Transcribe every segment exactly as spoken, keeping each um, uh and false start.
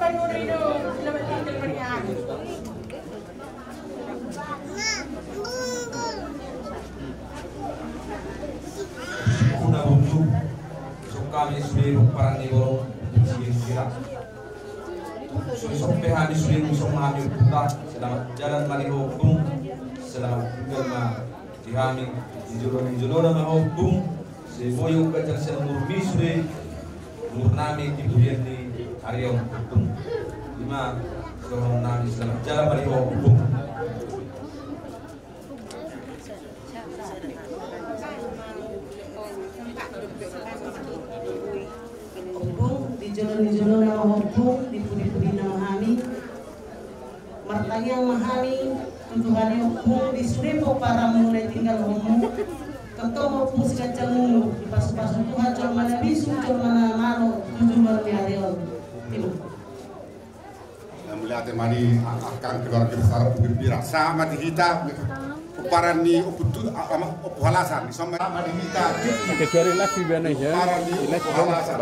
Huna burju, isuk hami sude pomparan ni borong, sigira-gira. Isuk pe hami sude, isuk hami umpuna, selamat jalan ma di ho ompung, selamat tinggal ma di hami, di jolo ni jolona ma ho ompung, sai boi umganjang sian umurmi sude, umur nami di pudi ni ari on ompung. Ima, dohonon nami selamat jalan ma di ho ompung. Ompung, di jolo ni jolona ma ho ompung, di pudi-pudina ma hami. Martangiang ma hami tu Tuhan i ompung, di sude pomparanmu na tinggal ho ompung. Tongtong ompung siganjang umur, dipasu-pasu Tuhan jolma na bisuk, jolma na malo tu joloan ni ari on. Ima. Mauliate ma di angka keluarga besar Ompung Gembira. Sahat ma di hita pomparan ni Ompung Tu, a-, ama, Ompung Halasan. Sahat ma di hita. Kecuali lagi biasa ya. Pomparan ni Ompung Halasan.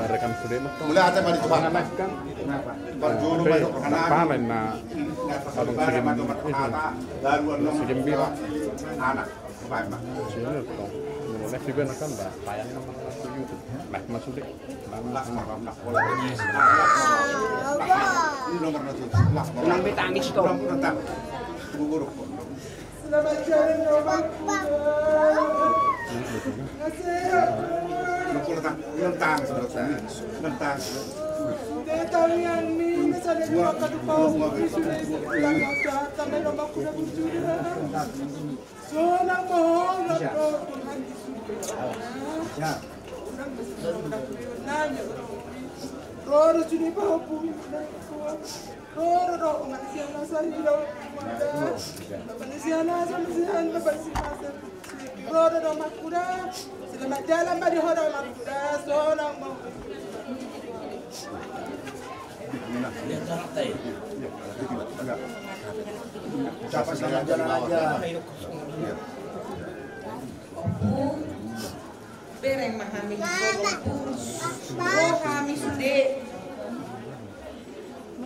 Mauliate ma di Tuhan. Parjolo ma di Tuhan. Pala na abang si Gembira. Si Gembira. Anak. Baik, Pak. Sini, Pak. Menurut saya juga nak kan, Pak. Payah nama masuk YouTube. Nah, masuk deh. Nah, nah, nah. Ini nomor satu. Nah, nomor. Ulang betangis kau. Ulang, ulang, tang. Tunggu, guru. Selamat jalan, Bapak. Nasihat. Ulang, ulang, tang. Ulang, tang. Ulang, tang. Dia tahu yang ni, misalnya di waktu kau, sudah, sudah, sudah, sudah, sudah, sudah, sudah, sudah. Sonang ma ho, Tuhan di surga. Ro do sude pahompu. Ro do, do manisia na sahira. Manisia na sahira, manisia na sahira. Ro do, do makuda. Selamat jalan ma di ho do makuda. Sonang ma ho. Ucapkan selamat jalan aja. Ompung, bereng ma hami di solo, Ompung. Ro hami sude.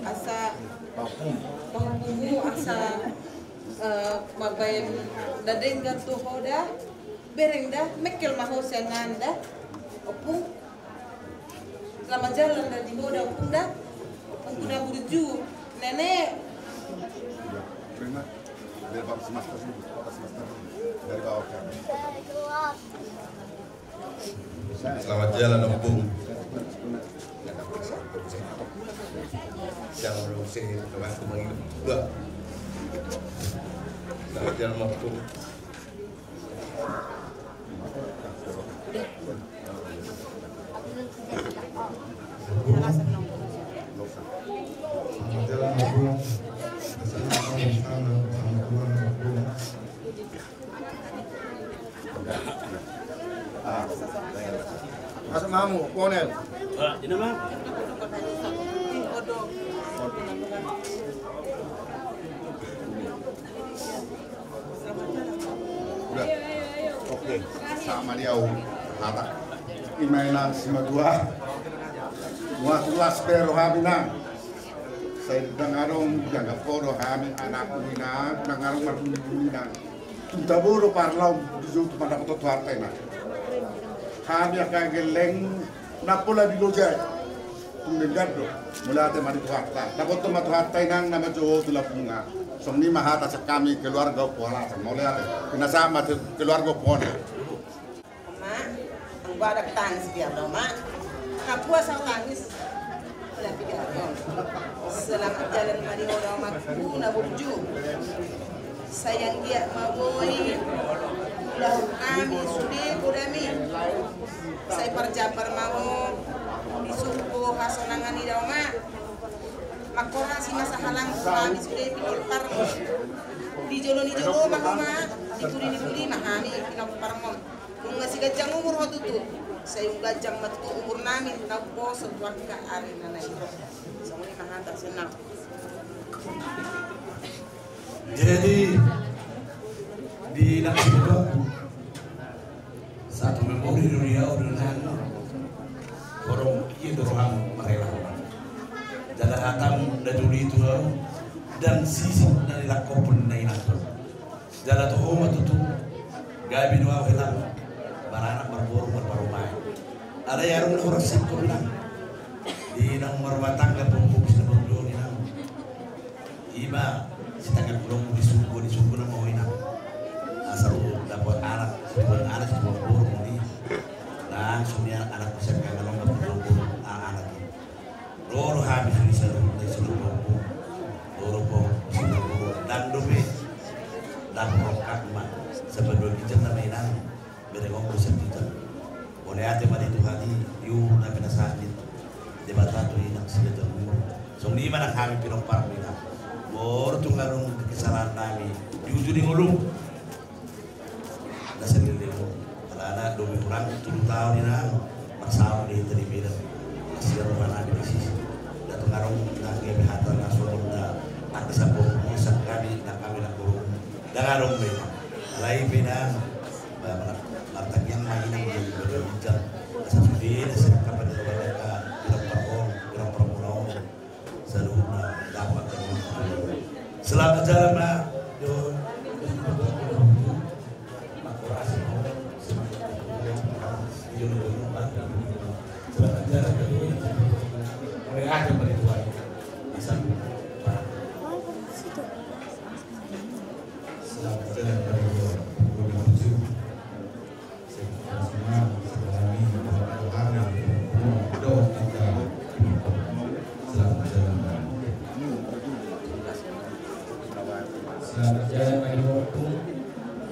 Asa pahompumu, asa, eh, mambahen na denggan tu ho da. Bereng da, mengkel ma ho sian an da. Ompung. Selamat jalan da di ho da, Ompung da. Ompung tu na burju. Nenek. Terima. Biar Bapak Semaster dulu, Bapak Semaster dulu. Dari bawah kan. Selamat jalan, Ompung. Selamat jalan, Ompung. Masuk mamu, Ponel. Udah. Oke, sama dia, um. Hata. Ima inang simatua. Muat las pe rohami, Nang. Sai ndang adong, dianggap ho do hami anakmu, Inang, ndang adong marbuni-buni, Nang. Tung tabo do parlaum di jolo tu mandapothon Tuhanta, Inang. Hami angka gelleng na pola di loja i. Tung denggan do. Mauliate ma di Tuhanta. Dapothon ma Tuhanta, Inang, na manjou ho tu lambungan. Songon i ma hata sian hami keluarga Ompu Halasan. Mauliate. Pinasahat ma tu keluarga Ompu Halasan. Oma, anggo adong tangis, biar do, Oma. Nga puas au tangis. Selamat jalan ma di ho da, Oma, tu na burju. Sai anggiat ma boi ulahon hami sude godangmi. Sai parjambar ma ho, isuk ho hasonangan i da, Oma. Mangkorasi ma sahalangku hami sude pinomparmon. Di jolo ni jolo ma ho, Oma, di pudi ni pudi ma hami pinomparmon. Nunga siganjang umur ho tutu. Sai umganjang ma tutu umur nami na umposo tu angka ari na naeng ro. Songon i ma hata sian au. Jadi di nang di bapakku satu memori do di au do nang. Borong ia do roham marela. Jala hatamu na jolo i tu ahu, ndang sisip na nilangkophon na inangkon. Jala toho ma tutu, gabe do ahu helang maranak marboru marparumaen. Alai adong na hurang singkop inang. Di naung marumah tangga pompom siborjon inang. Ima sitangan bolongmu di sungkun, di sungkun nama ho inang. Asa ro dapot anak, situan anak, situan boru ni. Langsung ia anak bisa kangen lo dapot boru, anak i. Ro do hami suri saluhutna i saluhutna. Ro do ho saluhutna. Ndang dope. Ndang rongkap ma. Sabadoa ginjang nama inang. Bereng on do saluhutna. Mauliate ma di Tuhan i, di umur na pinasahat ni Debata tu inang sida tu umur. Songon i ma nang hami pinomparmu inang. Molo tung adong kesalahan nami di uju ni ngolum. Na saleleng on. Alana dung i hurang tolu taon inang, marsaor do hita di Medan. Masiar roha nami di sisi. Ndang adong nang gabe hata na songon na angka sampur ni sangkami na hami na kurung. Ndang adong be. Alai pe inang, ba, mar-, martangiang ma inang di badan ginjang. Asa sude na sirangkapan di roha nami, pinomparhon, pinomparmuna on. Saluhutna dapot. Selamat jalan ma. Yo. Selamat jalan. Oleh ada beri Tuhan. Bisa. Selamat jalan. Selamat jalan bagi waktu.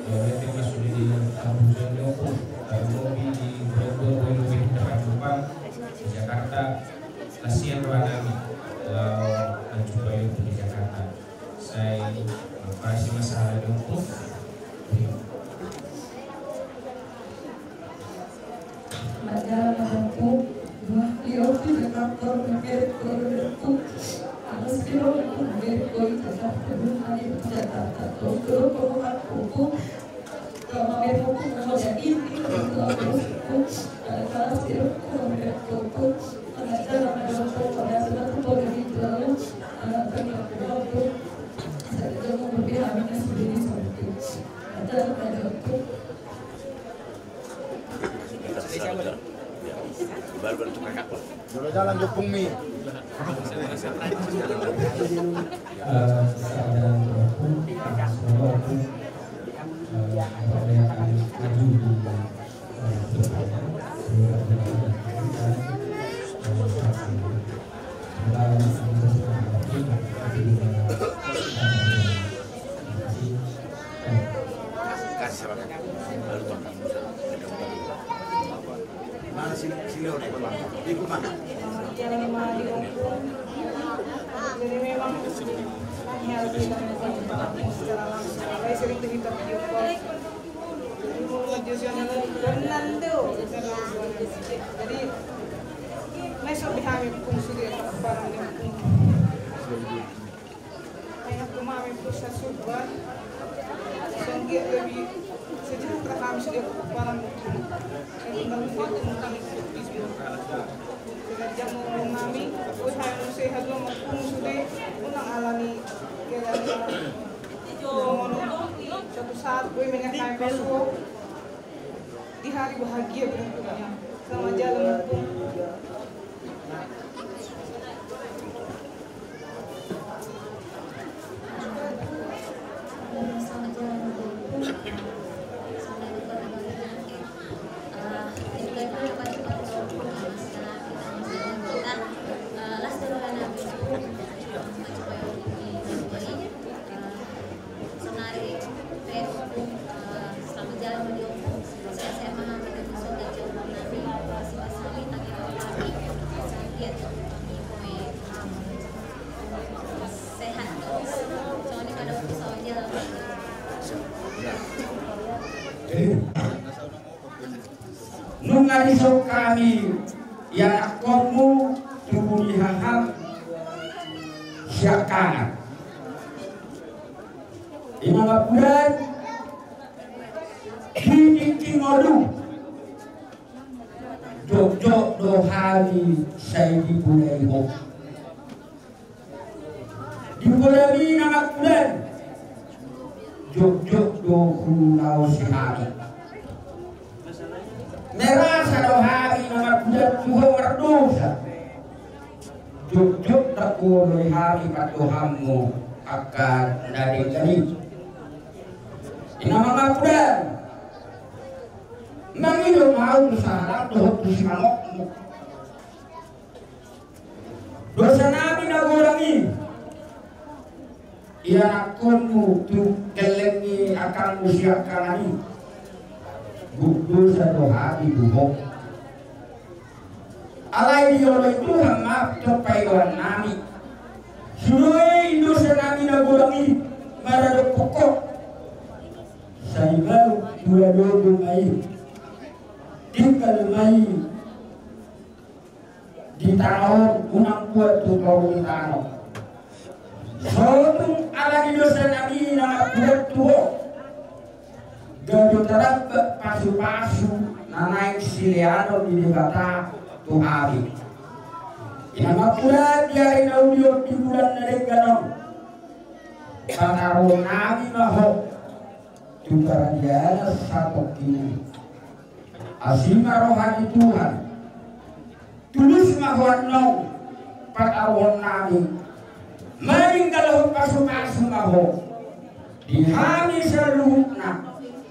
Oleh tema sudah di Abu Jani Opo. Tarlobi di Bogor, Bogor di Jakarta. Kasihan roha nami. Lawan mencoba itu di Jakarta. Sai, makasih masalah dongkok. Madara madampu, dua kali opi Jakarta, mengeret koro dengku. Alas kiro dengku, mengeret koro Jakarta, dua kali opi Jakarta, terus koro koro aku. Kalau mengeret koro, kalau jadi, itu aku. Alas kiro dengku, mengeret koro. Madara madampu, pada sudah tuh koro gitu. Jolo jalan jopung mi. Jadi memang secara langsung, saya sering tuh kita video call. Jadi, na so di hami pung sude, parang ni pung. Hami pung sude, parang ni pung. Jadi, jamu nami, oi, hami sehat lo, pung sude, unang alani, kira-kira. Suatu saat gue menyangkai pasuo di hari bahagia berikutnya. Selamat jalan, Bung. Selamat jalan, Bung. Sehat. Soalnya pada waktu soal jalan. Jadi, nunga dison hami ianakkonmu tubu di haham siangkangan. Ima mambuat di tingki ngolu. Jotjot do hami sai dipulai ho. Di godangmi na margudan, jotjot do hulaosi hami. Merasa do hami na margudan tu ho mardosa. Jotjot do huoloi hami pandohanmu angka na denggan i. Inna margudan, mangido ma ahu tu sahalakmu dohot tu simangokmu. Dosanami na godang i, ianakkonmu tu gelleng ni angkangmu siangkangan i. Gok dosa do hami tu ho. Alai dioloi Tuhan ma paidoannami. Sude i dosanami na godang i maradophon ho. Sai baru dua dodo ma i. Tinggal ma i di tano on, unang buat tu toru ni tano. Sotung ala ni dosanami na margudan tu ho, gabe taramba pasupasu na naeng sileanon ni Debata tu hami. Inna margudan, di ari na uli on, di bulan na denggan on, pataruhonnami ma ho tu paradianan satongkin i. Asi ma roha ni Tuhan. Tulus ma ho annon pataruhonnami. Maninggalhon pasupasu ma ho di hami saluhutna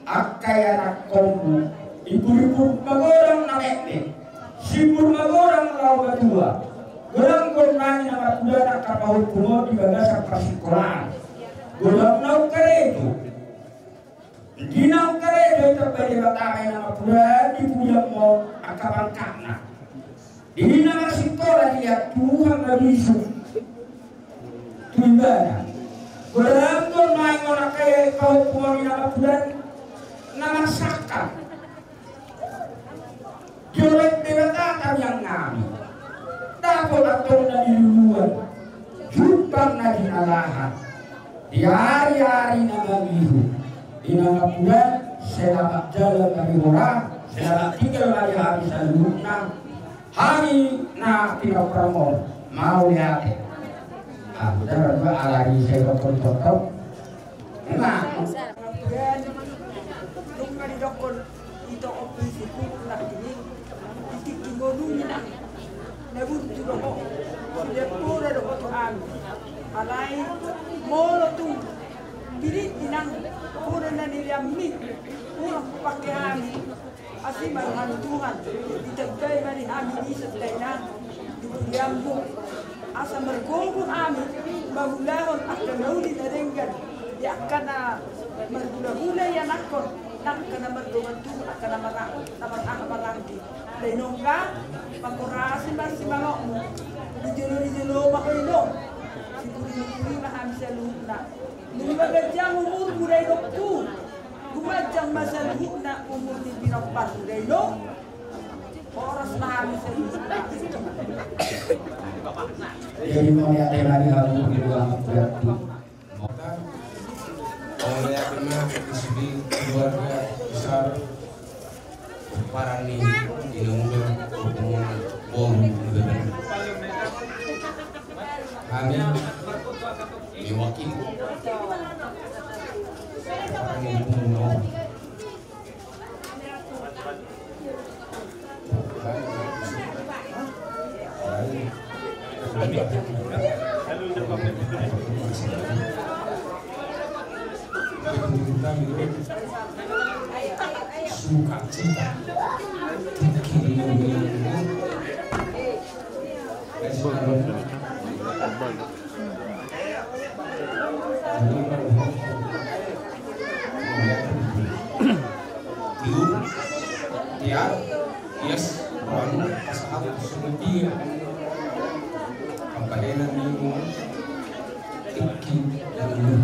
angka ianakkonmu. Imburimbur magodang na metmet, simbur magodang laho matua. Godangkon ma i na margudan angka pahompu on di bagasan parsikolaan. Godang naung karejo. Di naung karejo i, tambai Debata ma i na margudan, di pujamon angka pangkatna. Di na marsikola, dilehon Tuhan ma bisuk tu ibana. Godangkon ma i angka pahompu on i na margudan, na marsangkap. Dioloi Debata tangiangnami. Dapot antong na niluluan, jumpang na jinalahan di ari-ari na mangihut. Inna margudan, selamat jalan ma di ho ra, selamat tinggal ma di hami saluhutna. Hami na pinompar on mauliate. Ah, udah dua ala di saya dokter dokter. Emang. Dung didokkon ito opi si pupuk na ini, di tingki ngolumi na, na burju do ho, sude poda do ho tu hami. Alai molo tung pirit inang poda na nilehonmi, unang hupangke hami. Asi ma roha ni Tuhan, ditambai ma di hami dison dainang di pudianmu. Asa margogo hami mangulahon angka na uli na denggan di angka na marhulahula ianakhon, angka na mardongan tubu, angka na mara-, na maraha maranggi. Dainangka, mangkorasi ma simangokmu. Di jolo, di jolo ma ho inong. Sipuri-puri ma hami saluhutna. Nunga ganjang umurmu dainangku. Gumanjang ma saluhutna umur ni pinomparmu dainang. Horas ma hami saluhutna. Jadi mauliate ma di hamu di ruang berarti. Mauliate ma di sini keluarga besar. Parani di nomor hubungan bom beben. Kami mewakili parani hubungan. Sukacita. Tiur, tiar, ias, ruanu, pasahat, sumetia. Pampadenan ni umur, tingki, dan umur.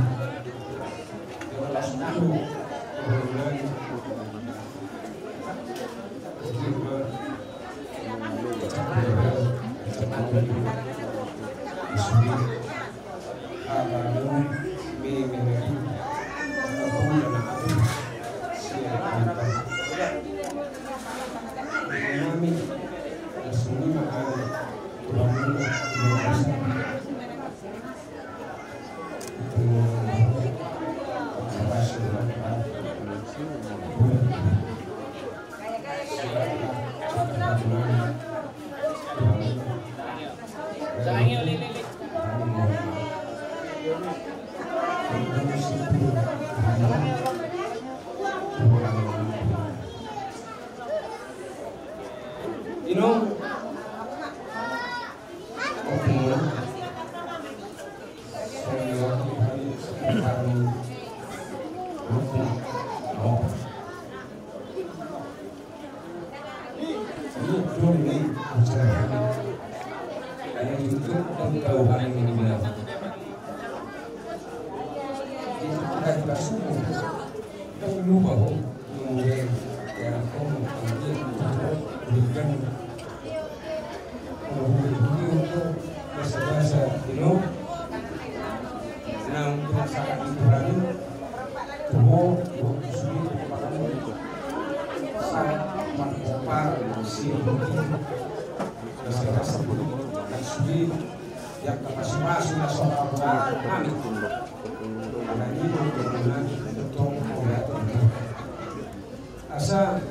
Asa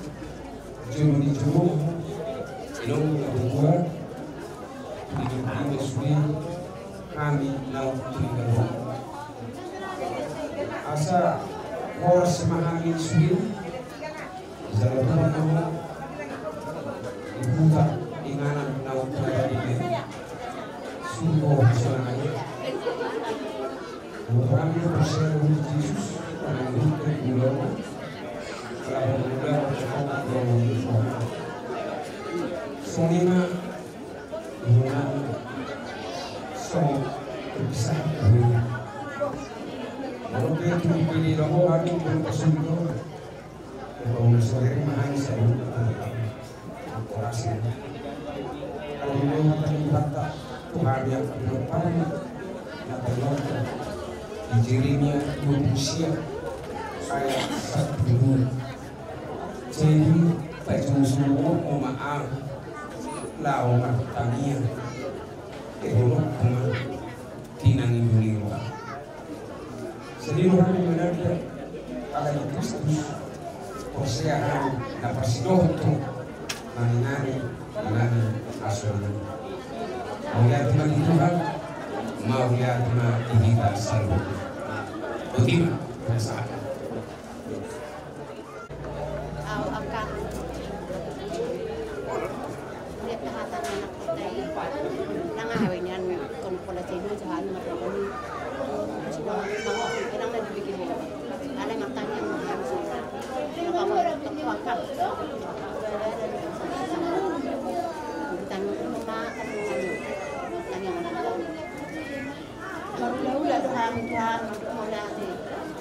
jolo ni jolo, inong na tua, di jolo ni jolo sude hami naung tinggal. Asa horas ma hami sude, jala tua nama di huta inganan naung tua di surgo di sana. Tuhan, kami percaya di Jesus, kami berikan di dalam, telah bermuda bersama dalam Tuhan. Songon i ma, Tuhan, songon terpisah, Tuhan. Lalu dia tunggu di dalam orang yang berpesan Tuhan. Kepada saudari mahani saya. Akorasi. Kalau mau mata di mata, Tuhan yang berpaling, yang berlaku. Di Jeremia dua puluh sia, ayat satu dua. Jadi, pajung suruh, oma al, lao martania. Eholo, oma. Tinangi muli roha. Sedih roha ni menanda ala ni Kristus. Porsea hami na parsidohot tu manginani nami aso ni. Mauliate ma di Tuhan. Mauliate ma di hita saluhut. Botima. Perasaan. Au angka lihat tahatan anak kita i. Nang awe nian kon pola cedok jahan marlomoni. Sudah mau inang na dibikin. Ala martanya mau harus. Nang kamu tok wakaf. Tanya ma. Tanya ma. Marhulahula do hami Tuhan, mauliate.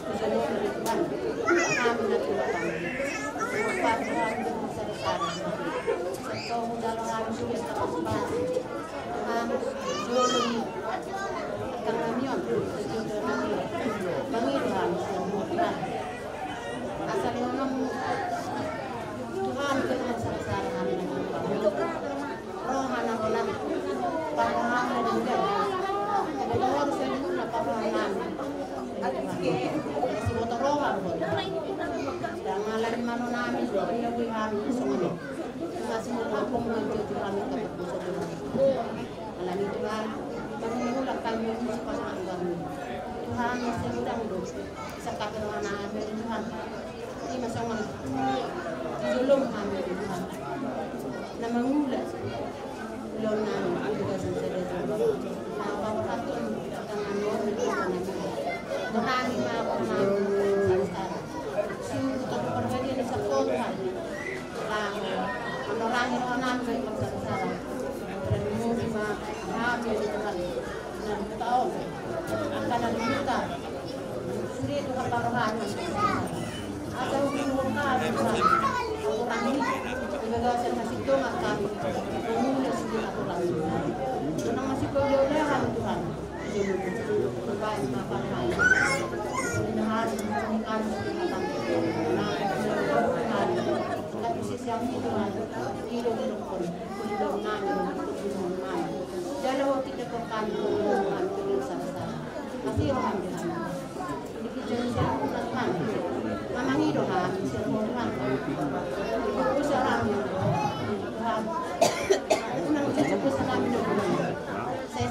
Hujalo do Tuhan. Hami na Tuhan. Mauliate Tuhan, Tuhan sada-sada. Sato hujalo hami sudah tak sempat. Tuhan, jolo ni. Kang nami on, jolo nami. Mangido hami, Tuhan. Asal nonong Tuhan, Tuhan sada-sada hami na Tuhan. Roha na rola. Parroha na denggan. Ebe dohot sendiri na parroha nami. Siboto roha roha. Dang ala ni mano nami, ina bui hami songon i. Masih mau ngapung nganti Tuhan. Ala ni Tuhan. Kami mulak kami musuh pasang kami. Tuhan masih udang do. Bisa kami roha nami Tuhan. Ima songon i. Di jolom hami Tuhan. Na mangula. Ulaon nami, anggo gasan sada jolom. Na papahatun tangan nami, tangan nami. Nami ma, nami, sangsara. Sungguh tak perbagian di satu Tuhan. Laho. Manorangi roha nami, bagi sangsara. Dan mudi ma, hami Tuhan. Nang taon, angka na di huta, sude tu haparohatan. Asa hubungi hami, Tuhan. Aturan i, di bagasan hasintongan hami, mangula sude aturan i. Donang masih kau dia hami, Tuhan. Tuhan, maafkan hami. Tuhan, maafkan hami. Tuhan, maafkan hami. Tuhan, maafkan hami. Tuhan, maafkan hami. Jala hoti depan kami, Tuhan, Tuhan, salah-salah. Masih orang di sana. Di kijang siang, Tuhan. Mama ni doa, siang, Tuhan. Ibu, Tuhan. Tuhan. Unang cukup salam, Tuhan. Saya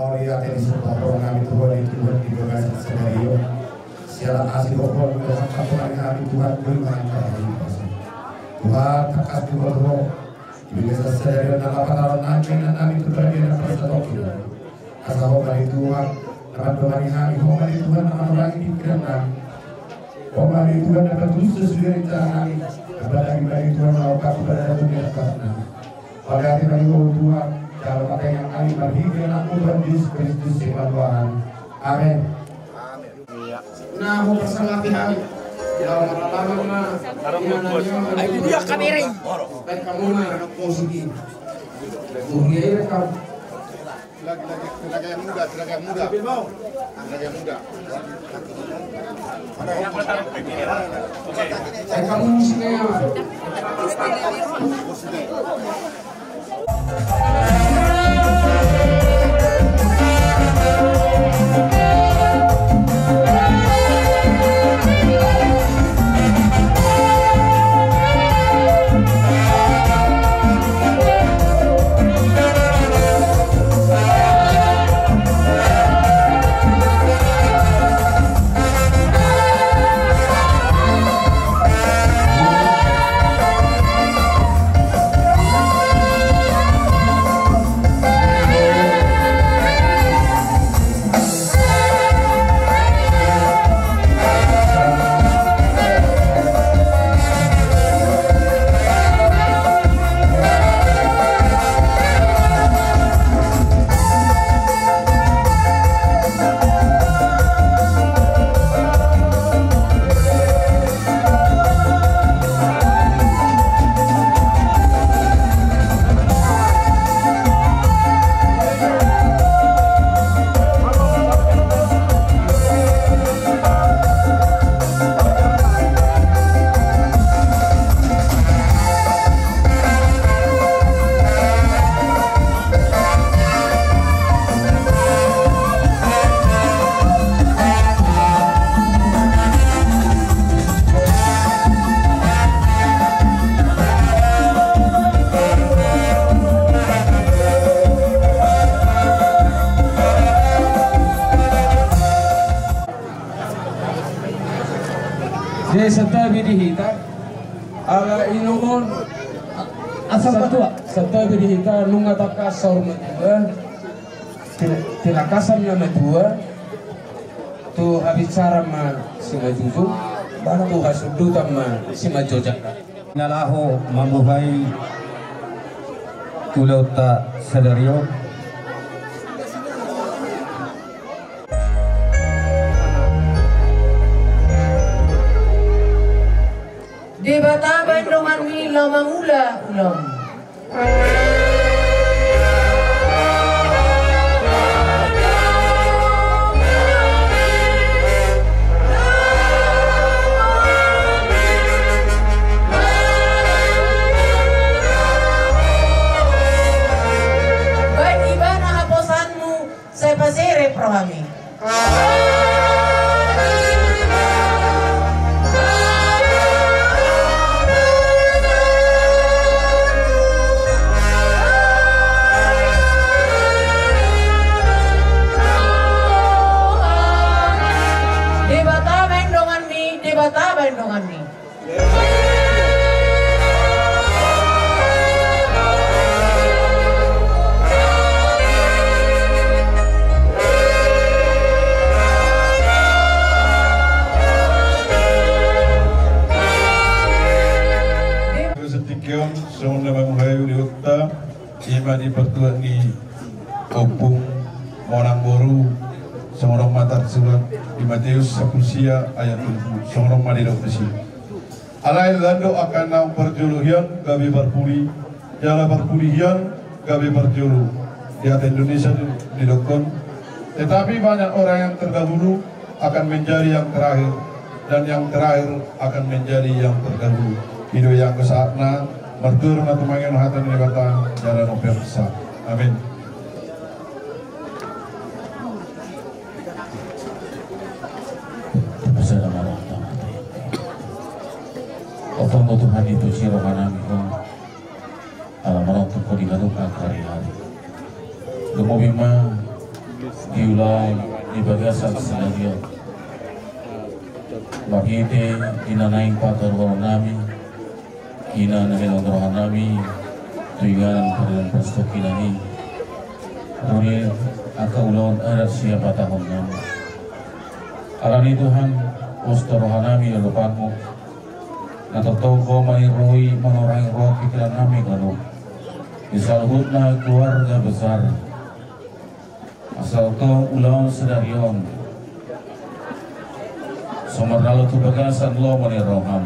Maria, teni serta Tuhan kami, Tuhan itu, Tuhan di bagasan sadari on. Siala asi dohot dohot sangkap Tuhan kami, Tuhan, Tuhan, Tuhan, Tuhan, Tuhan, tangkas di botoro. Di bagasan sadari on, na laho pataron nami, na nami tu badia na parsatongkin. Asa Ho ma di Tuhan, na mandomani hami, Ho ma di Tuhan, na manorangi pingkiran nami. Ho ma di Tuhan, na patulus sude rencana nami. Apalagi ma di Tuhan, na opat ibadah tu dia pas nami. Pagati ma di Ho Tuhan, jalo ma tangiang nami, marhite Anakmu Tuhan Jesus Kristus, si Paduahon. Amen. Na hupasangapi hami. Ya, marlama ma. Ai, dia kamera i. Baik, kamu na musik i. Dunia ini kamu. Tenaga, tenaga yang muda, tenaga yang muda. Tenaga yang muda. Baik, kamu musik ya. Jadi santabi di hita, ala inongon, asa san-, matua. Santabi di hita, nunga tangkas saur matua, tila-, tilakasan na matua, tu habisaran ma simanjujung, tu hasundutan ma simanjojak. Na laho mambuhai ulaonta sadari on. Debata baen donganmi laho mangula ulaon. Pataba indongan ni. Setingkion songon na manghayu di otta. Ima di partuat ni Ompung Monang boru, songon on ma tarsurat di Mateus sampulu sia ayat tolu pulu, songon on ma didok disi. Alai lan do angka naung parjolo hian gabe parpudi, jala parpudi hian gabe parjolo. Di hata Indonesia didokkon, tetapi banyak orang yang terdahulu akan menjadi yang terakhir, dan yang terakhir akan menjadi yang terdahulu. I do i angka sahatna, martua do na tumangihon hata ni Debata jala na umpeopsa. Amin. Sada ma roha ta. Oto ma Tuhan, dipuji rohanami Ho. Ala marontong Ho di ganup angka ari-ari. Lumobi ma di ulaon di bagasan sadari on. Marhite di na naeng patoruhononnami, di na nilehon rohanami tu inganan pardalanan parstongkinan i. Dung i angka ulaon adat siapatahonnami. Alani Tuhan, pos do rohanami di adopanMu. Na tongtong Ho maniroi, manorangi roha pingkirannami ganup di saluhutna keluarga besar. Asa tongtong ulaon sadari on so marnalo tu bagasan lomo ni rohaM,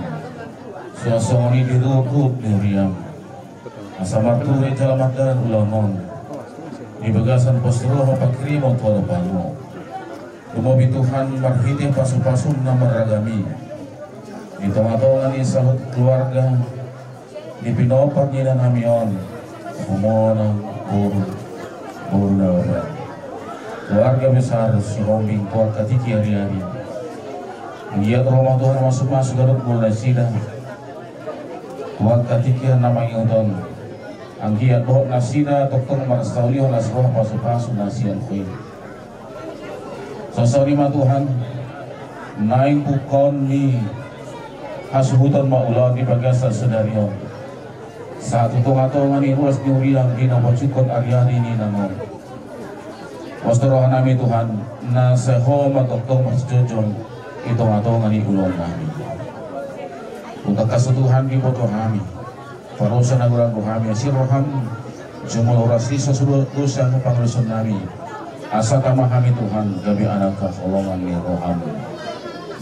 suang songon i di ruhut-ruhut ni huriaM. Asa marture jala mardalan ulaon on di bagasan pos roha panghirimon tu adopanMu. Lumobi Tuhan, marhite pasu-pasu na marragam i, di tonga-tonga ni saluhut keluarga, di pinompar ni inanami on, Ompung Monang boru, boru Nababan. Keluarga besar Sihombing, tu angka tingki ari-ari. Anggiat ro ma Tuhan masu-masu ganup ngolu nasida tu angka tingki na mangihut on. Anggiat dohot nasida tongtong marsaulihon las roha pasu-pasu na sian Ho i. Songon i ma Tuhan, naeng pungkaon ni hasuhuton ma ulaon di bagasan sadari on, sahat tu tonga-tonga ni ruas ni huriaM di na hupajukhon ari-ari ni inang on. Pos do rohanami Tuhan, na sai Ho ma tongtong marsijolojolo di tonga-tonga ni ulaonnami. Unang tangkas Tuhan diboto hami. Parrosa na godang do hami asi rohaM, jumolo horas i sasudut dosa na pangaluson nami. Asa tama hami Tuhan gabe anak haholongan ni rohaM.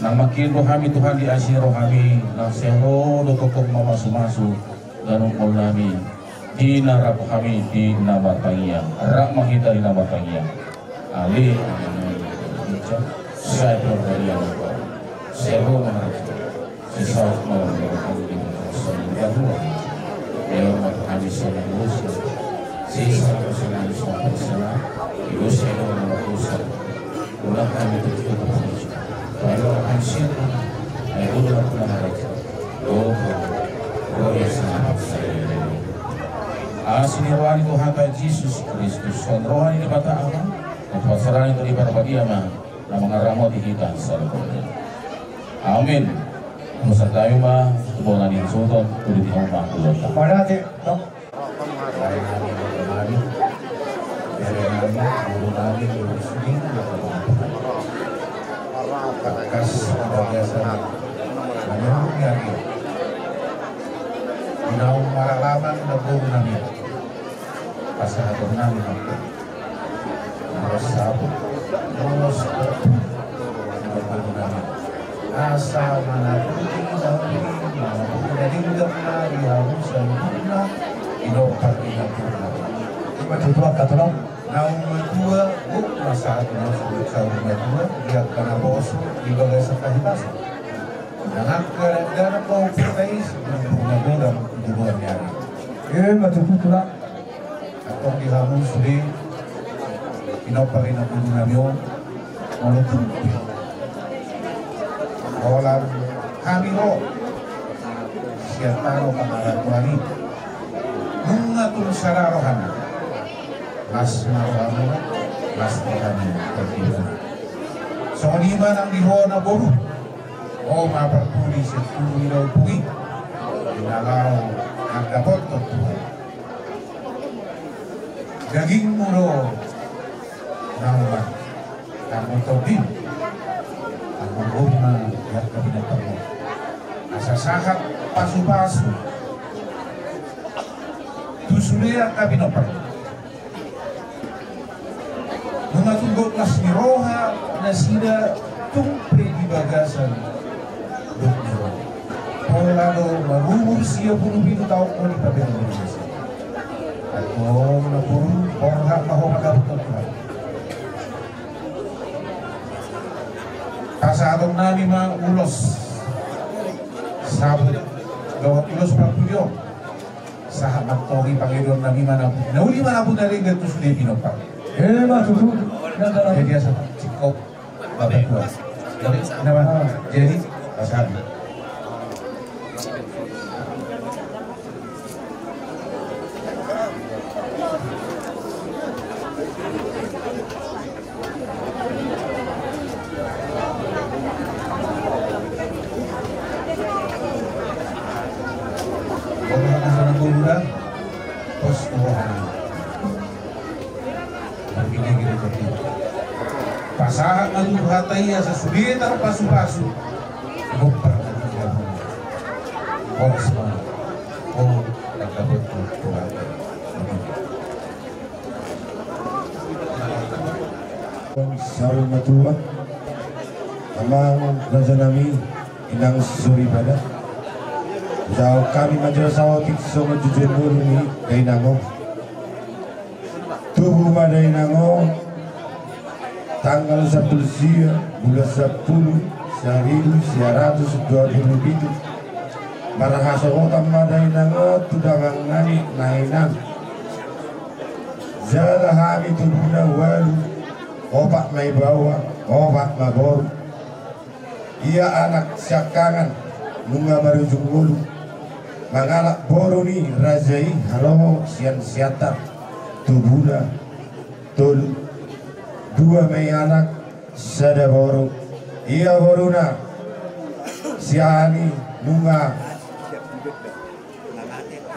Nang mangkin do hami Tuhan di asi ni rohaM, nang sai Ho do tongtong mamasu-masu ganup ngolu nami. Di na rap hami di na martangiang, rap ma hita di na martangiang. Ale, sai pardalian, sai Ho ma harajaon, sai saut ma harajaon, sai saut ma harajaon. Lehon ma tu hami sian dosa, sesa ma sian dosa, sesa ma sian dosa. Unang hami terjatuh. Paima hami sian, ai unang harajaon. Asi ni roha ni Tuhanta Jesus Kristus, songon roha ni Debata Ama, songon pansaripeon ni Tondi Parbadia ma na mangaramoti hita saluhutna. Amin. Mauliate ma tu Tuhan, tu Debata. Mauliate. Tangkas biasa menurut dia. Naung maralaman na boru nami, pasahaton nami nangkin. Mauliate. Asa mangaramoti, mangaramoti na denggan ma di hamu saluhutna, di pinompar ni nampuna. Ima tutu angka tolong. Naung matua, buk masa tu naung saur matua, di angka naposo, di bagasan hahipason. Nang angka dangdanak pahompu na i, nampuna godang di luar ni ari. Ima tutu tulang. Antong di hamu sude, pinompar ni nampuna nami on, molo tung pe holan hami ro sian tano pangarantoan i, nunga tung sada rohana, las ma rohamuna, las rohami. Songon i ma nang di ho na boru. Ho ma parpudi sian tubu i do pudi, di na laho mandapothon Tuhan. Dagingmu do na umar, tanggung tobing, tanggung tobing ma di angka binotomu. Asa sahat pasupasu tu sude angka binotomu. Nunga tung las ni roha nasida tung pe di bagasan dok ni roha. Pola do marumur sia pulu pitu taon do di paberu ni nasida. Antong na puru, borhat ma ho mandapothon Tuhan. Pasahaton nami ma ulos sabut dohot ulos parpudi on. Sahat mantohi pangidoan nami ma na uli ma na puna denggan tu sude pinompar. Ema tutu. Jadi asa cingkop bapak tua. Jadi nama? Jadi pasahat. Pasahat ma tutu hata i asa sude tarpasupasu. Gompar ma tutu. Horas ma. Oh, nang dapothon Tuhan. Saur matua, amang raja nami, inang soripada. Jalo hami ma jala saotik songon jujur ngolu ni dainang on. Tubu ma dainang on tanggal sampulu sia bulan sampulu, saribu sia ratus dua pulu pitu. Marhasohotan ma dainang on tu damang nami Nainan. Jala hami tubuna ualu, opat ma ibaoa, opat ma boru. Ia anak siangkangan nunga marujung ngolu, mangalap boru ni raja i Haloho sian Siantar, tubuna tolu, dua ma i anak, sada boru. Ia boruna si Ani nunga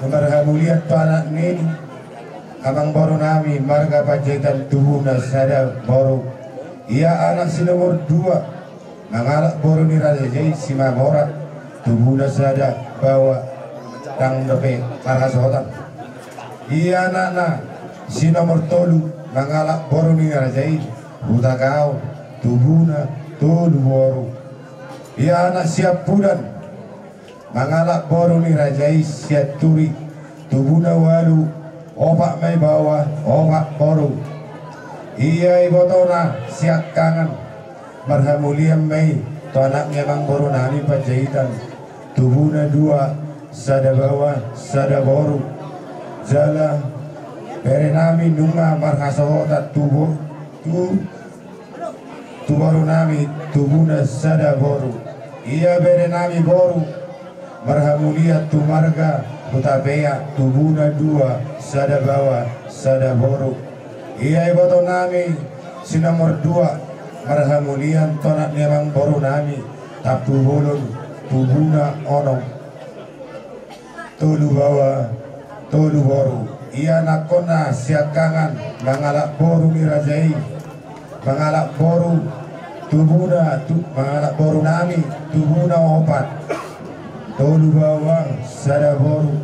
marhamulian tu anak nini, amang boru nami marga Panjaitan, tubuna sada boru. Ia anak si nomor dua, mangalap boru ni raja i si Mamora, tubuna sada baoa, ndang dope marhasohotan. Ia anakna si nomor tolu, mangalap boru ni raja i Hutagaon, tubuna tolu boru. Ia anak siampudan, mangalap boru ni raja i Sianturi, tubuna ualu, opat ma ibaoa, opat boru. Ia ibotona siangkangan, marhamulian ma i tu anak ni amang boru nami Panjaitan, tubuna dua, sada baoa, sada boru. Jala bere nami nunga marhasohotan tu bo-, tu tu boru nami, tubuna sada boru. Ia bere nami boru, marhamulian tu marga Hutapea, tubuna dua, sada baoa, sada boru. Ia iboto nami si nomor dua, marhamulian tu anak ni amang boru nami Tampubolon, tubuna onom. Tolu baoa, tolu boru. Ia anakkonna siangkangan, mangalap boru ni raja i, mangalap boru, tubuna, tu-, mangalap boru nami, tubuna opat. Tolu baoa, sada boru.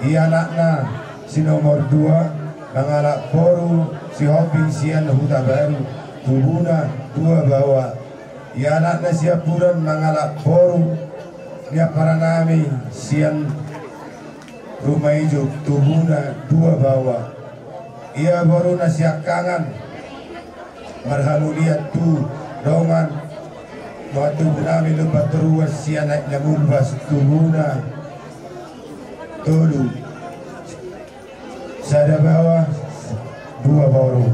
Ia anakna si nomor dua, mangalap boru si Hombing sian Hutabaru, tubuna dua baoa. Ia anakna siampudan mangalap boru ni ampara nami sian Rumaijuk, tubuna dua baoa. Ia boruna siangkangan, marhamulian tu dongan, dongan tubu nami Lumbantoruan sian Aek Namulbas, tubuna tolu. Sada baoa, dua boru.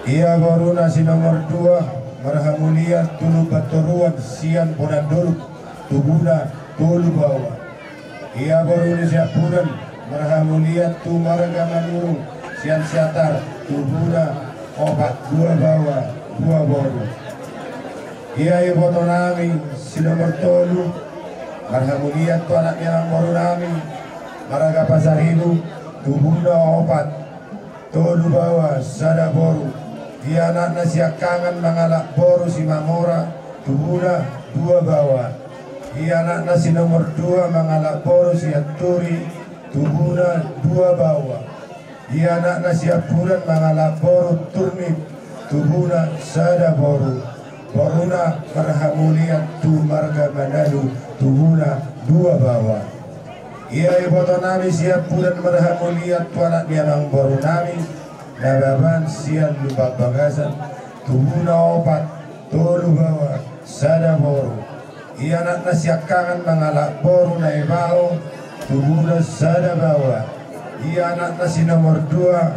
Ia boruna si nomor dua, marhamulian tu Lumbantoruan sian Bonandoruk, tubuna tolu baoa. Ia boruna siampudan, marhamulian tu marga Manurung Sian Siantar, tubuna opat, dua baoa, dua boru. Ia iboto nami si nomor tolu, marhamulian tu anak ni amangboru nami, marga Pasaribu, tubuna opat, tolu baoa, sada boru. Ia anakna Siangkangan mangalap boru Simamora, tubuna dua baoa. Ia anakna si nomor dua mangalap boru Sianturi, tubuna dua baoa. Ia anakna Siampudan mangalap boru Turnip, tubuna sada boru. Boruna marhamulian tu marga Manalu, tubuna dua baoa. Ia iboto nami Siampudan marhamulian tu anak ni amangboru nami, Nababan sian Lumban Bagasan, tubuna opat, tolu baoa, sada boru. Ia anakna Siangkangan mangalap boru Naibaho, tubuna sada baoa. Ia anakna si nomor dua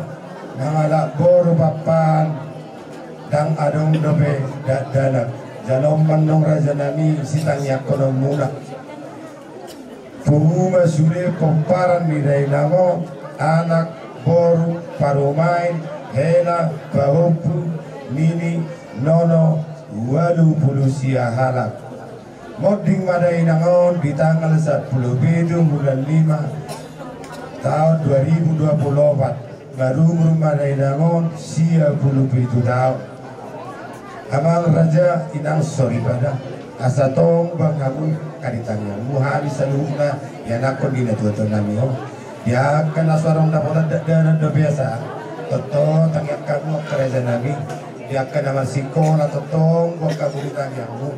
mangalap boru Pampahan, ndang adong dope dakdanak. Jalo mantong raja nami sitangiangkononmuna. Pungu ma sude pomparan ni dainang on, anak, boru, parumaen, hela, pahompu, nini, nono, ualu pulu sia halak. Monding ma dainang on di tanggal sampulu pitu bulan lima taon dua ribu dua pulu opat. Marumur ma dainang on sia pulu pitu taon. Amang raja, inang soripada, asa tong bang hamu angka di tangiangmu hami saluhutna, ianakhon di natuatua nami on. Di angka na so adong dapotan dakdanak dope asa tongtong tangiang hamu angka raja nami. Di angka na marsikola tongtong bang hamu di tangiangmu.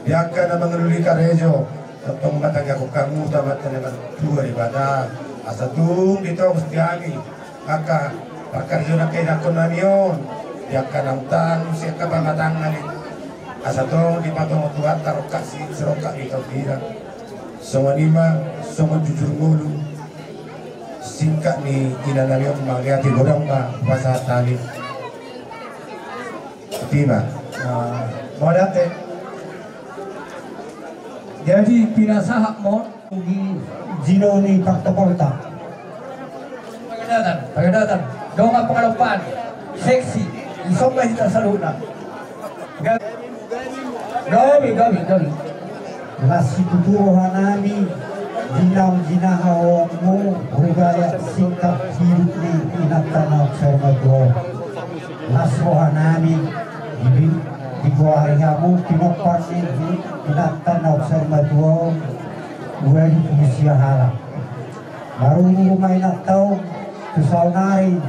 Di angka na mangalului karejo, tongtong ma tangiangkon hamu tu Amanta na martua Debata, asa tung ditobus di hami angka parkarejoan angka ianakhon nami on, di angka na utang, sian angka pamatangna i, asa tong dipatongo Tuhanta rongkap si, sirongkap ni tondi na. Songon i ma, songon jujur ngolu singkat ni inang nami on, mauliate, godang ma pasahat nami. Tima. Ah, mauliate. Jadi pinasahat ma on di jino ni partopolta. Pagadatan, pagadatan. Dongan pangalompaan. Seksi. Isomba hita saluhutna. Gabe, gabe, gabe. Las situtu roha nami di naung ginahaonmu, rubaya singkat hidup ni inanta naung saur matua. Las roha nami di, digoari hamu pinompar ni inanta naung saur matua, ualu pulu sia halak. Marumur ma inanta on tu saonari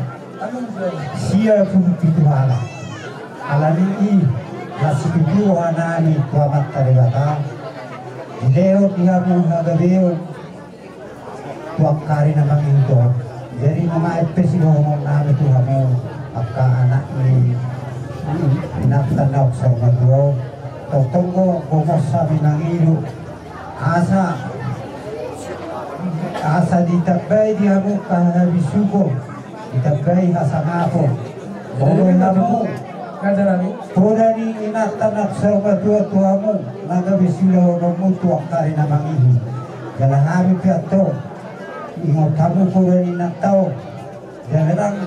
sia pulu pitu halak. Alani i, las situtu roha nami tu Amanta Debata. Dilehon di hamu hagabeon tu angka ari na mangihut on. Jadi nunga epes i dohonon nami tu hamu angka anak ni inanta naung saur matua on. Tongtong do gomos hami mangido asa, asa ditambai di hamu angka hahabisuhon, ditambai hasangapon. Molo hamu poda ni inanta naung saur matua tu hamu, na gabe siulahononmu tu angka ari na mangihut. Jala hami pe antong, ingot hamu poda ni inanta on. Jala ndang,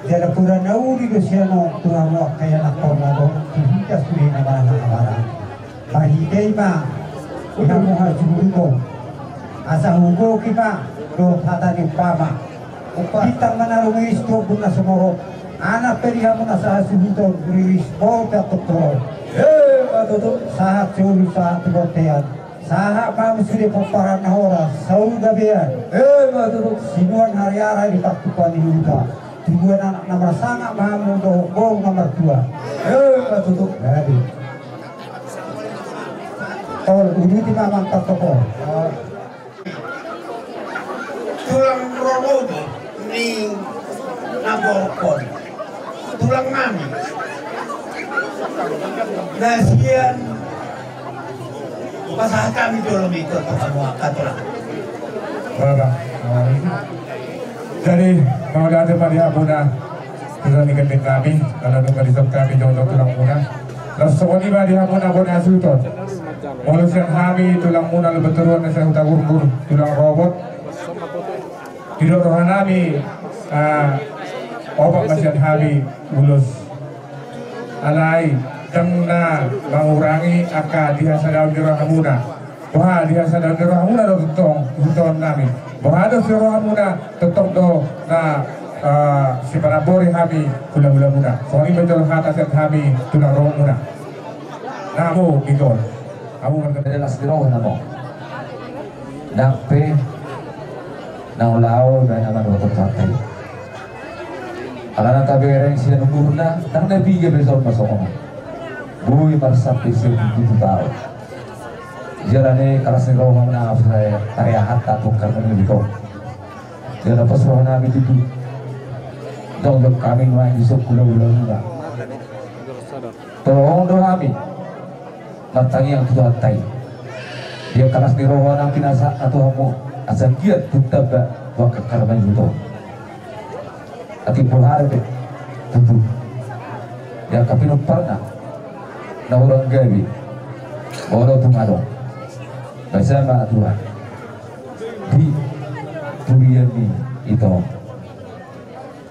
jala poda na uli do sian on tu hamu angka ianakhonna dohot tu hita sude na marhahamaranggi. Marhite i ma di hamu hasuhuton. Asa hugohi ma dohot hata ni umpama. Bintang manarung riris tu ombun na sumorop. Anak pe di hamu na sahasuhuton, riris boru pe antong torop. Emma tutu. Sahat solu sahat tu bontean. Sahat ma hamu sude pomparan na horas, saur gabean. Emma tutu. Sinuan hariara di partupaon ni huta. Tubuan anak na marsangap ma hamu dohot boru na martua. Emma tutu. Jadi. Ol, uduti ma amang partopol. Tulang rorobot ni na borngkon. Tulang nami. Na sian pasahat hami jolo ma i tu hamu angka tulang. Jadi, mauliate ma di hamuna. Tulang ni gandeng nami, ala nunga dison hami jolo tulangmuna. Laos songon i ma di hamuna bona hasuhuton. Molo sian hami tulangmuna Lumban Toruan na sahuta Gurgur, tulang rorobot. Didok roha nami, ah, Opat ma sian hami ulos. Alai ndang na mangurangi angka di hasadaon ni rohamuna. Boha, di hasadaon ni rohamuna do tongtong huton nami. Boha do si rohamuna, tongtong do na, eh, sipanambori hami hulahulamuna. Songon i ma jolo hata sian hami tulang rohamuna. Namo ingkon. Hamu marga. Adalah si roha namo. Ndang pe na ulaon na mandohot hata i. Alana tabereng sian umurna, ndang na piga pe songon na songon on. Boi marsampe sian tujuh puluh taon. Jala ni kalas ni roha manang apa sae tariahat tapuk karena ini kok. Jala pas roha nami tutu. Jongjong hami nuaeng di sokku lalu lalu. Tolong do hami. Martangiang tu Tuhanta i. Dia kalas ni roha nang pinasahatna tu hamu, asa giat tu tamba tu angka karma i tu. Ati puhar be tutu. Dia angka pinomparna na hurang gabe. Molo tung adong. Basa ma Tuhan. Di turian ni ito.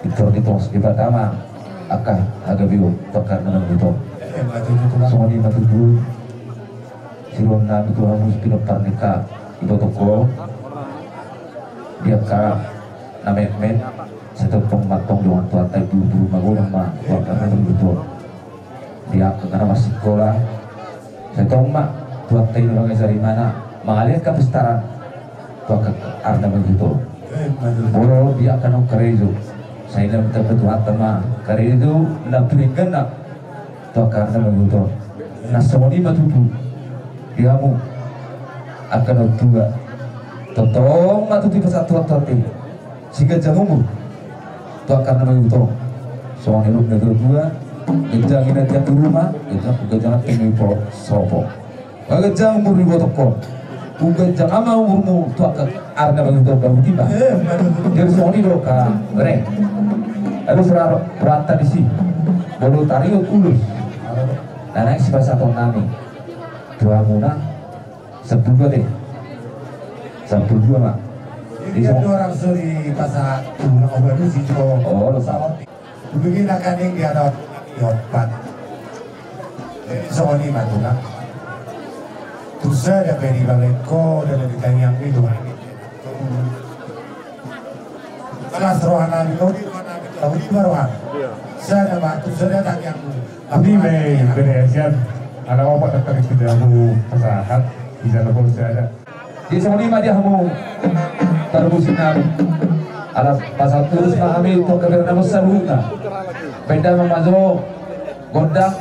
Pintor ni tos di pertama angka hagabeon tu angka na mangihuthon. Songon i ma tutu siruan nami tu hamu pinompar ni angka ibotongku. Di angka na metmet sai tongtong mantong dongan Tuhanta i, buru-buru magodang ma tu angka na mangihuthon. Di angka na marsikola, sai tong ma Tuhanta i na mangajari, mana mangalean angka pistaran tu angka ari na mangihuthon. Molo di angka naung karejo, sai na minta Tuhanta ma karejo na pudengganna tu angka ari na mangihuthon. Na songon i ma tutu di hamu angka naung tua, tongtong ma tutu dipasahat Tuhanta i siganjang umur tu angka ari na mangihuthon. Songon i nang na tua-tua, ganjang i na tiang di ruma, ganjang tu ganjang na tiang di sopo. Ganjang umur ni ibotongku. Ganjang ma umurmu tu angka ari na mangihuthon, baru tiba. Jadi songon i do angka bere. Aduh, sura rohanta disi. Molo taringot ulos na naeng sipasahaton nami tu hamuna. Sampulu dua deh. Sampulu dua ma. Jadi dia so orang suri pasahat tu na obat disi jo. Oh, lo salah. Begini kan yang dia dapat diopat. Jadi songon i ma tulang. Tu sada pe di balengko dan di tangiang itu. Kalas roha nami, odi roha nami, odi ma roha. Sada ma tu sada tangiangmu. Odi ma i bere sian. Ala opat na tadi sudah aku pasahat. Bisa lebur sada. Di songon i ma di hamu parmusik nami. Ala pasahat ulos ma hami tu angka bere nami saluhutna. Baen damang ma jo gondang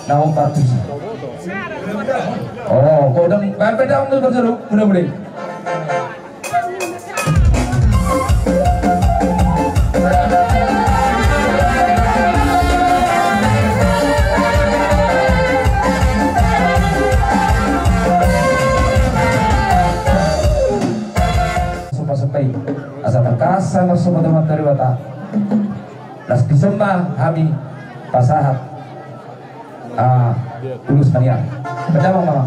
na opat tusi. Oh, gondang, baen damang ma jo, mudah-mudahan. Sumpah-sumpah i asa tangkas ma sumpah tu Amanta Debata. Las dison ma hami pasahat. Ah, ulos ma nian. Baen damang ma.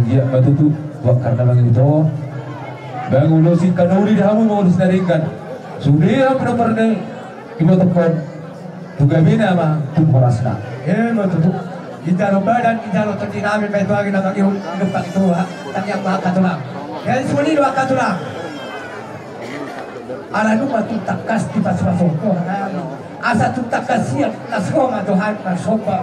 Ia ma tutu, buat karena mangihut on. Mangolosi kanoli di hamu, mangolosi na denggan. Sude hamu na pernah ibotohon. Tu gabena ma tu horasna. Ima tutu. Ijalo badan, ijalo tondi nami, baen tu angin na mangihut, idup pakitua. Tangiang ma angka tulang. Jadi songon i do angka tulang. Ala nunga tung tangkas dipasupasu Tuhan nami. Asa tung tangkas siap las roha ma tu hami marsomba.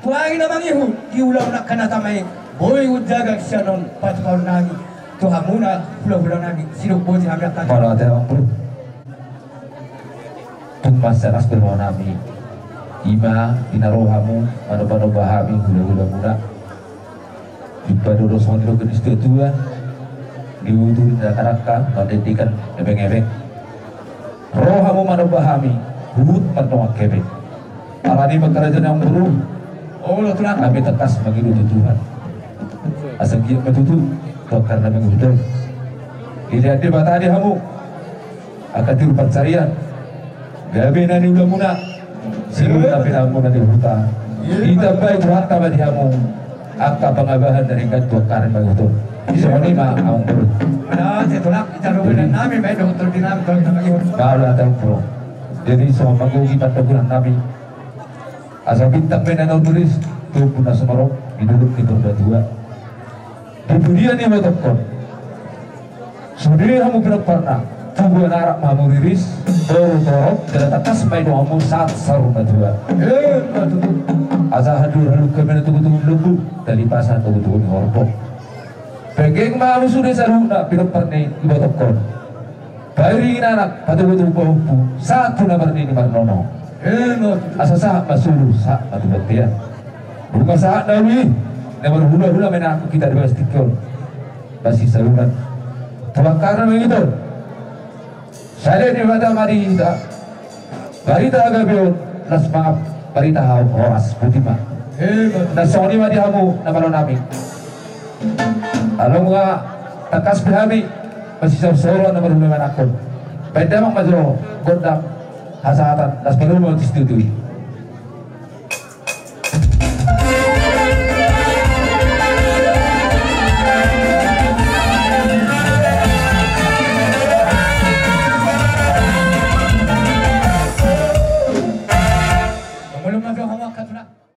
Tu angin na mangihut di ulaon angka na tama i, boi hujaga sian on patupaon nami tu hamuna hulahula nami, sidok boti hami angka. Mauliate amang boru. Tung mansai las do roha nami, ima di na ro hamu manombanomba hami hulahulamuna. Dipadodo songon nidok ni situatua, diuduti dakdanak, na dendekan ebeng-ebeng. Ro hamu manomba hami, huhut mardongan hepeng. Alani i ma angka raja ni amang boru, Olo tulang. Hami tangkas mangido tu Tuhan asa giot ma tutu tu angka na mangihut on. Dilehon Debata di hamu angka tiur pansarian, gabe na niulamuna, sinuhut na pinahanmuna di huta, ditambai Tuhanta ma di hamu angka pangabahan na denggan tu angka na mangihut on. Songon i ma amang boru. Jadi songon i ma gogo pandohan nami. Asa bintang ma i na naung riris, tubu na sumarok di dolok ni Purbatua. Di pudian ni ibotongkon, sude hamu pinomparna, tubuan arak ma hamu riris, boru torop, jala tangkas ma i dohononmu sahat saur matua. Asa haduan halumpang ma i na togutogu ni lombu, tali pasa togutogu ni horbo. Penggeng ma hamu sude saluhutna pinompar ni ibotongkon. Pairingi anak, patogutogu pahompu, sahat tu na marnini marnono. Asa sahat ma solu, sahat ma tu bontean. Nunga sahat na uli, na marhulahula ma i nangkin hita di bagas tingki on. Basi saluran. Tu angka na mangihut on. Sai dibahen Debata ma di hita barita na gabe on, las ma barita na horas, boti ma. Na songon i ma di hamu na malo nami. Alai nunga tangkas pe hami masisaursaur na marhulahula nangkin. Bahen damang ma jo gondang hasahatan, las ma lomo tu situtu i.